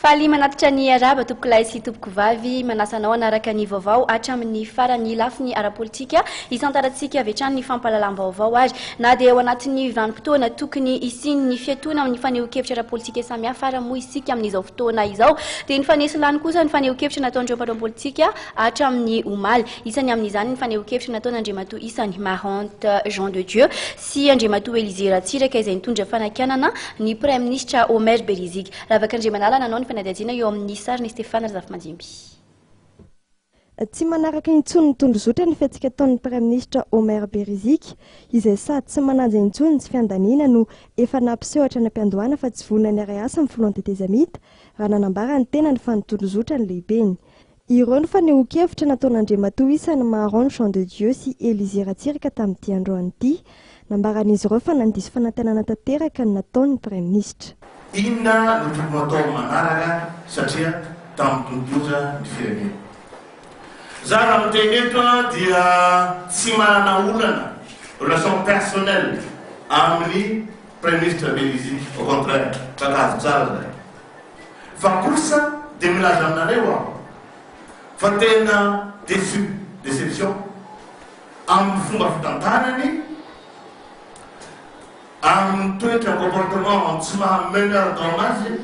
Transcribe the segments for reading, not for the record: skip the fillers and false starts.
Faly manatitra ny arahaba tompokolahy sy tompokovavy, manasa anao hanaraka ny vaovao hatramin'ny farany lafiny ara-politika hisantarantsika avy hatrany ny fampahalalam-baovao ary na dia ao anatin'ny vanim-potoana tokony hisian'ny fiatoana amin'ny fanehoan-kevitra ara-politika samihafa ara moa isika amin'izao fotoana izao dia nifanesy lany kosa ny fanehoan-kevitra nataon'ireo mpanao politika hatramin'ny omaly. Isany amin'izany ny fanehoan-kevitra nataon'Andriamatoa isany Marante Jean de Dieu sy Andriamatoa Elysée Ratsiraka izay nitondra fanakianana ny Praiminisitra Omer Beriziky. Ravaka Andriamanala nanao ny fanadihadiana eo amin'ny sarin'i Stéphane Razafimandimby. Tsy manaraka intsony ny tondrozotra ny fihetsika ataon'ny Praiminisitra Omer Beriziky, izay sady tsy manaja intsony ny tsy fiandaniana no efa nampiseho hatrany am-piandohana fa tsy vonona ny hiara-hiasa amin'ny filohan'ny tetezamita, raha nanambara ny tenany fa ny tondrozotra ny lehibeny. Ireo no fanehoan-kevitra nataon'Andriamatoa isany Maron Jean de Dieu sy Elysée Ratsiraka tamin'ity androany ity. Nambaran'izy ireo fa nandiso fanantenana tanteraka ny nataon'ny Praiminisitra. Inona no tokony ho atao amin'ny manaraka satria tamin'ny-doza ny firenena. Za raha miteny eto dia tsy manana olana, relation personnelle, amin'ny Praiminisitra Beriziky, au contraire, mifankahazo tsara zahay. Fa kosa dia milaza aminareo aho fa tena déçu, déception, amin'ny fomba fitantanany, amin'ny toetra comportement tsy maha meneur d'homme azy,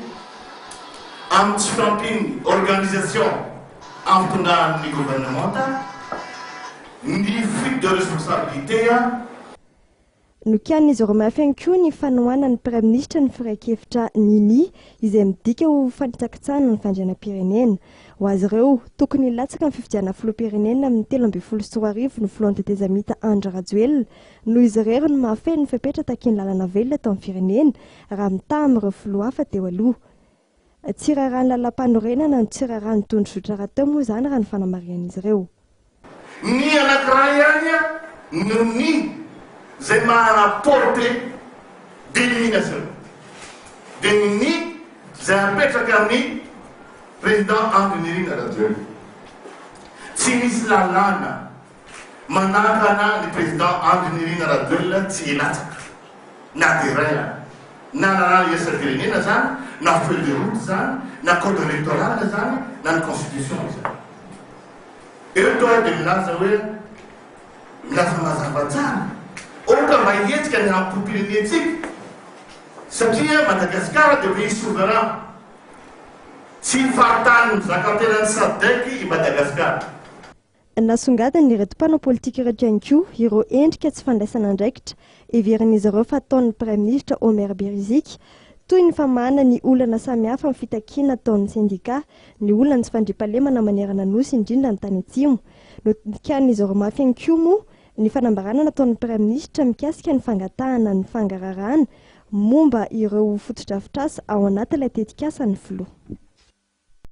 amin'ny tsy fahampian'ny organisation amin'ny fitondrany ny gouvernementa, ny fuite de responsabilité. Nokianin'izy ireo mafy ihany koa ny fanohanan'ny Praiminisitra ny firai-kevitra Nini, izay midika ho fanitsakitsahana ny fandrianam-pirenena. Ho azy ireo, tokony hilatsaka amin'ny fifidianana filoham-pirenena amin'ny 2013 ny filohan'ny tetezamita Andry Rajoelina, noho izy irery no mahafeno ny fepetra takian'ny lalana velona eto amin'ny firenena, raha mitaha amin'ireo filoha hafa teo aloha. Tsy raharahan'ny lalàmpanorenana no tsy raharahan'ny tondrozotra rahateo moa izany raha ny fanamarihan'izy ireo. Ny anankiray ihany no ny izay manana portée d'élimination dia ny ny izay apetraka amin'ny Président Andry Nirina Rajoelina. Tsy misy lalàna manakana ny Président Andry Nirina Rajoelina tsy hilatsaka na dia iray ary. Na lalàna iraisam-pirenena izany, na feuille de route izany, na code électoral izany, na ny constitution izany. Eto aho dia milaza hoe, milaza mazava tsara, aoka mba hihetsika ny hampom-pirenentsika, satria Madagasikara dia pays souverain, tsy faritany mizaka-tenan'ny Sadec i Madagasikara. Nasongadin'ireto mpanao politika ireto ihany koa ireo endrika tsy fandraisana andraikitra heverin'izy ireo fa ataon'ny Praiminisitra Omer Beriziky, toy ny famahana ny olana samihafa amin'ny fitakiana ataon'ny sendikà, ny olan'ny tsy fandriampahalemana manerana Nosy indrindra ny tany Atsimo. Nokianin'izy ireo mafy ihany koa moa ny fanambarana nataon'ny Praiminisitra mikasika ny fangatahana ny fangarahana momba ireo fotodrafitrasa ao anatin'ilay tetikasa ny filoha.